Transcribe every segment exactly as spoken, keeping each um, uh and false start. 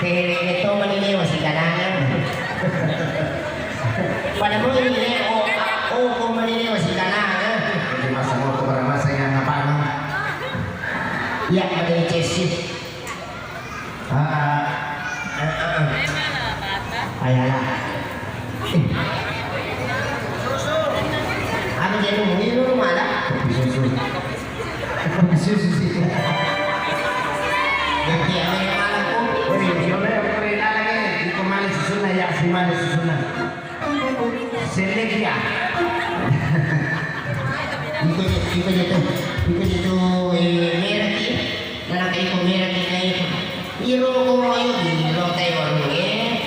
Eh, eh, to mani lewa sikanangan. Pada mui lewa, oh, oh, ko mani lewa sikanangan. Jadi masa mau ke barang masa yang apa? Ya, ada cesi. Ah, ah, ah, ah. Ayalah. Anu jadi mui lu mana? Kopi susu. Kopi susu sih. Jadi ame mana kopi? Woi, dia mana yang pernah lagi? Itu mana susunya ya? Si mana susunya? Selegia. Iko je, iko je tu, iko je tu, eh, merah ki. Nana kaiko merah ki, kaiko. Iro ko yo di lo tai warung, eh.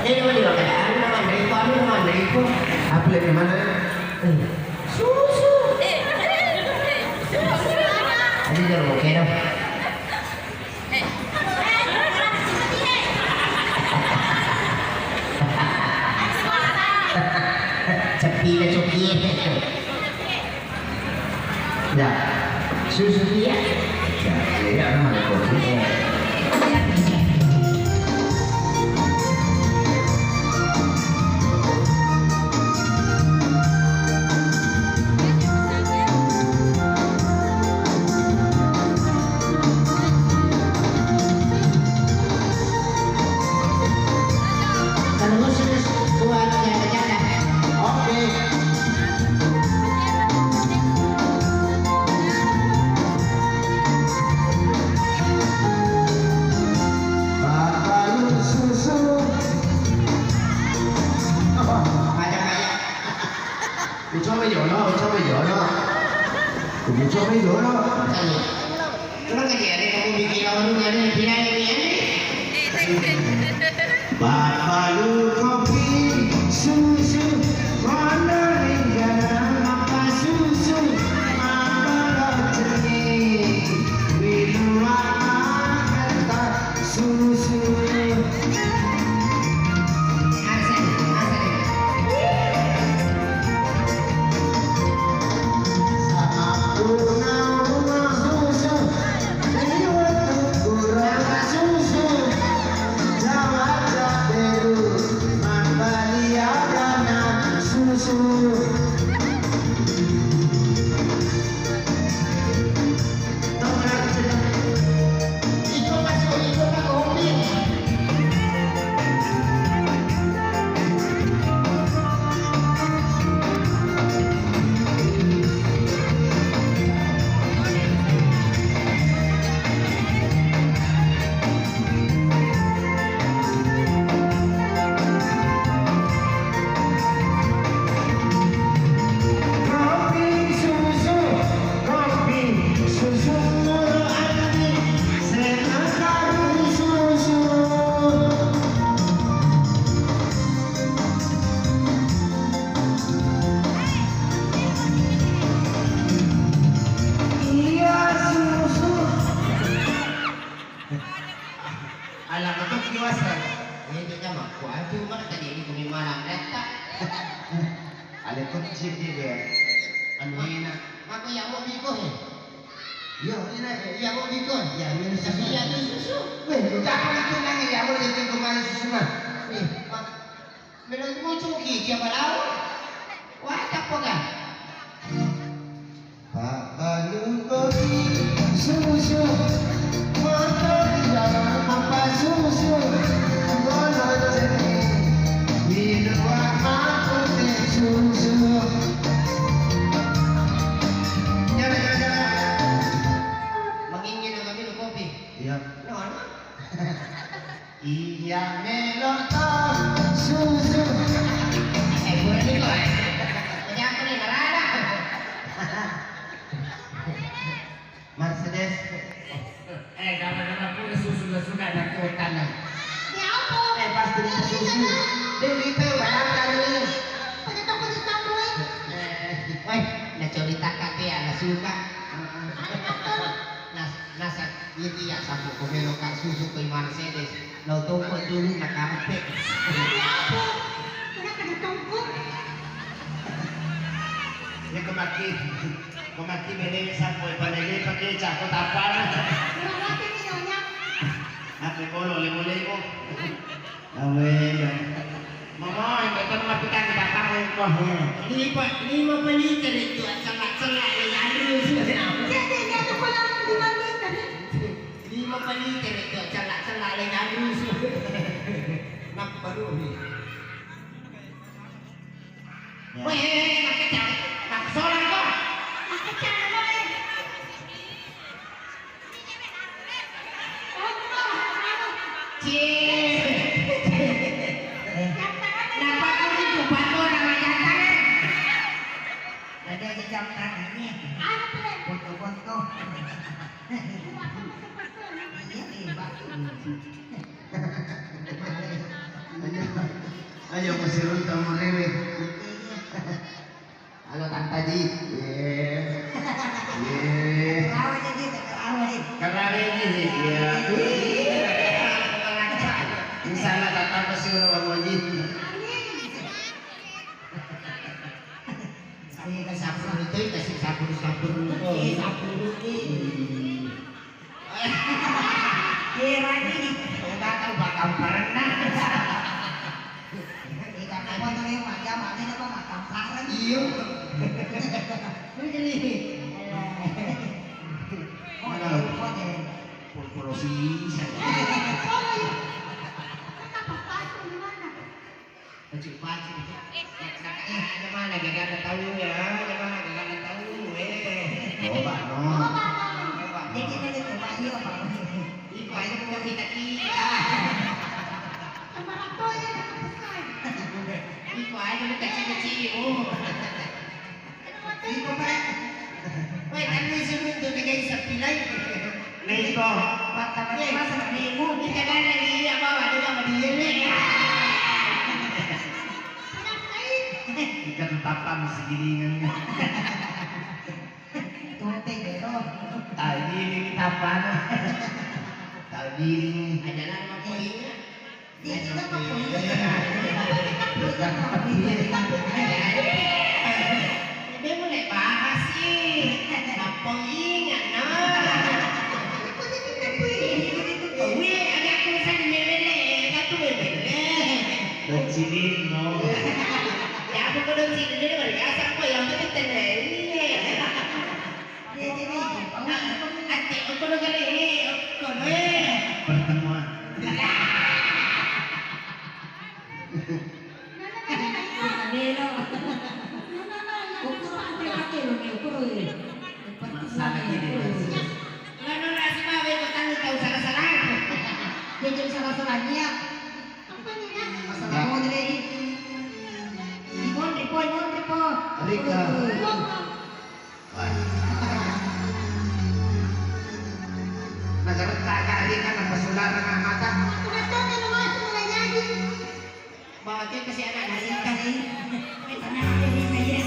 Eh, lo di lo kada, anu nama mereka, anu nama mereka. Apa lagi mana? Eh, susu. Ada jalur, oke dah. Ceppi na coki. Ya. Susu dia. Ya, ya, ya, nama kopi. Terus, terus, buat jaga-jaga. Oke. Bapak lu susu. Apa? Banyak, banyak. Ucap aja, no, ucap aja, no. Ucap aja, no. Tadi. Coba kerja deh, kamu bikin lawan lu, ada yang bilang ini, ini. Babalu kopi susu, mana ringgana apa susu, apa lo ceni, minum apa kata susu. Asik, asik. Iya, susu. Ala matok kiwasa. Ini dia mah, kuacu mana tadi ini kumi malam retta. Ale kecil dia, dia. Anu enak. Maka yang mau biko he. Iya, enak. Yang mau biko. Ya, minum susu. Tapi ya tuh susu. Weh, udah apa itu nanya yang mau jadi kembali susu mah. Nih, Pak. Melo mucuki cia balawo. Wah, tappoga. Pabbalu kopi susu, motor jalan apa susu, bolo ceni, di luar aku teh susu. Jalan, jalan, jalan. Mangingin aga minum kopi? Iya. No, no. Iya melo to susu. Eh, pura ni ko, eh. Punya aku ni, marah. Mercedes. Eh, gara-gara pura susu na suka na kota na. Ya apa? Eh, pasti itu susu. Dia itu barang tadi. Pada toko di kampung. Eh, woi, na cerita kate ala suka. Ada apa? Nas-, nasa, iya, iya, sampo ko melo ka susu ko i Mercedes. Lo tongko dulu na kampe. Iya, apa? Kenapa ditongko? Ya, kemaki, kemaki mele sampo i panele pakai cako tapana. Berarti ini nyonya. Tapi bolo lemo-lemo. Amin. Mama, yang datang mati kan datang kok. Lima, lima penitir itu, celak-celak, ya, harus. Jadi, dia tuh kalau lima liter. Lima penitir itu, celak-celak, ya, harus. Nak baru nih. Ya. Weh, eh, eh, makkeccang, makkesolang kok. Makkeccang, kok, eh. Cie. Eh. Napa kudu tuh, Pak, orang jantan, eh? Tadi aja jam tangannya. Foto-foto. Iya, iya, Pak. Ayo, ayo, masirunta murewe. Halo, Tanta Ji. Ye. Ye. Karawa jadi, karawa. Karawa ji, ya. Insya Allah, Tanta pasti udah mau ji. Amin. Iya, kasih sapu itu, kasih sapu, sapu dulu. Iya, sapu dulu. Hmm. Iya, lagi. Kita tahu bakal pernah. Iya, apa tuh, ya, Mak? Ya, Mak, ini apa, Mak? Tamparan. Iya. Ini. Oh, mana? Iya, oh, iya. Pul-, pul-, sih. Oh, iya. Kenapa sepatu di mana? Pacu-pacu. Eh, eh, eh, ada mana gagana tahu ya? Ada mana gagana tahu? Eh. Coba, no. Coba. Jadi, ini coba, iya, Pak. Iko aja bukan kita-kita. Sama aku aja udah kepesan. Iko aja bukan cita-cita. Iko, Pak. Weh, tapi sebelum tu negeri sepi lagi. Nah, iko. Pak, tapi masa bingung. Ini kadang lagi, iya, bawa dia sama dia nih. Ikan tapa mesti gilingan. Tute gitu. Tadi ini tapana. Tadi ini. Ada nama poinnya. Iya, iya, iya. Dia mulai bahas sih. Apa ingat, nah? Wih, ada aku sana melele, aku melele. Kecilin, no. Ya, aku kudu sini dulu, biasa aku yang penting tenang. Iya. Atte, okkono kale, eh, okkono, eh. Pertemuan. Melo. Okkono, okkono, okkono, eh. Masalah ini, Mas. Lano nasi bawa itu tanggung tahu salah-salah. Dia jadi salah-salahnya. Apa nih, Kak? Masalah mau jadi. Ipon, Ipon, Ipon, Ipon. Rika. Nagaretta kali kan apa sularang mata. Aku nggak tahu kalau mau mulai jadi. Bawa ke si anak dari kali. Tanya aku di kaya.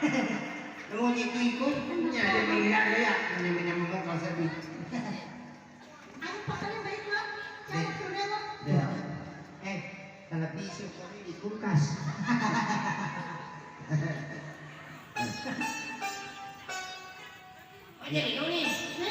Namo jadi ikut, punya ada yang lihat ya, punya menyambung kalau sedih. Ayo, Pak, kalian baik, Pak. Jangan turun, Pak. Ya. Eh, kalau bisa, kami di kulkas. Aja di Indonesia.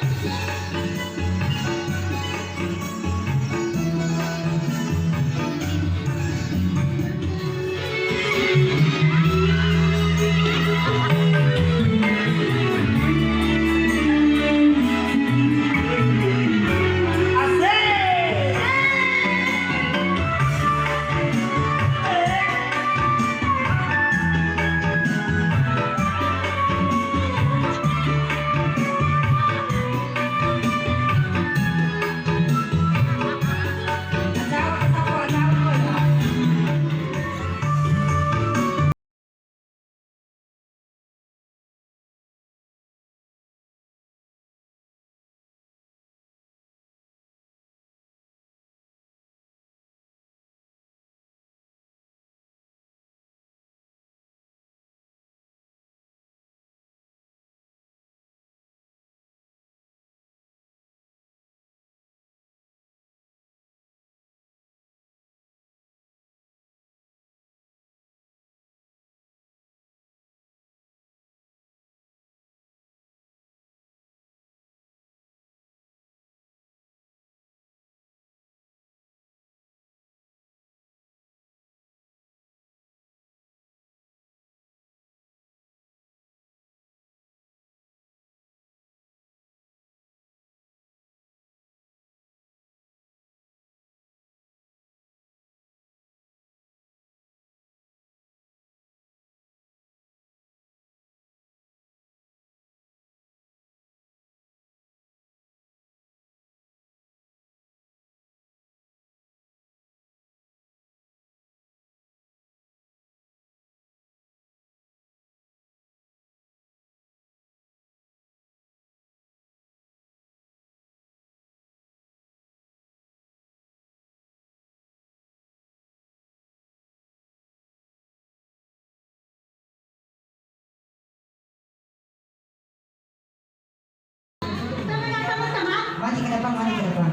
Maju ke depan, maju ke depan.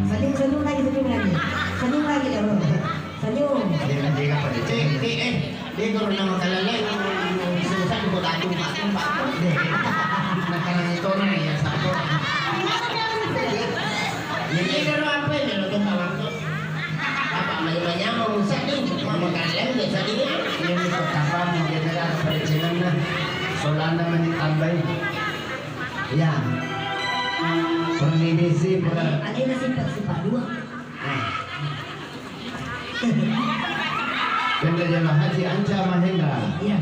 Senyum, senyum lagi, senyum lagi. Senyum lagi, ya, bro. Senyum. Dia kan, dia kan pada cek, cek, eh. Dia kalau nama kalaleng, susah juga tak tumpak-tumpak. Deh. Nah, kalau itu orang yang satu. Jadi, kalau apa yang lo tuh kawan tuh? Apa, main-main mau rusak nih? Mau kalaleng biasa dia. Ini pertama, dia adalah pada channel nah. Solana menit tambahin. Ya. Permisi, per- Ada nasi empat, empat dua. Kendajana Haji Anca Mahendra. Iya.